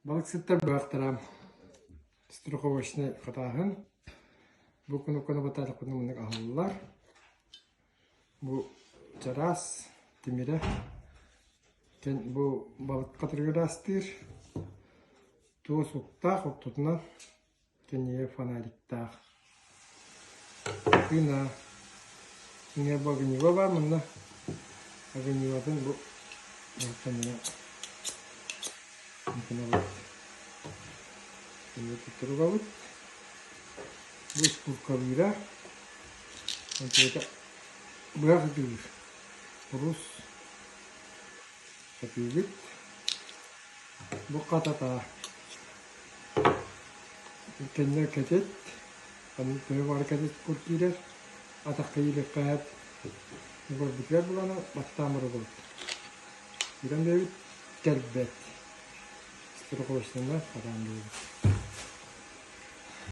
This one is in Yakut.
Балыксыттар быһахтара страховочнай хатааһын. Бу кнопканы баттаатахпытына маннык аһыллар. Бу чараас тимирэ. Бу балык хатырыгар ыраастыыр. Туос уктаах, ортотунан Кэннигэр фонариктаах. Тыына. Иҥэ бу огнево баар манна. Огневотын бу туругабыт. Бу скулкалыыра. Онтугата быһах ытыыр. Рус сатыыбыт. Бу хатата. Кэннэ кэтит, аны төһө баҕар кэтит кур киирэр, атахха иилиэххэ сөп. Угорбутугар булана баттаан барабыт. Киирэн биэрэбит, кэлбэт. Страховочнайга хатаан биэрэбит.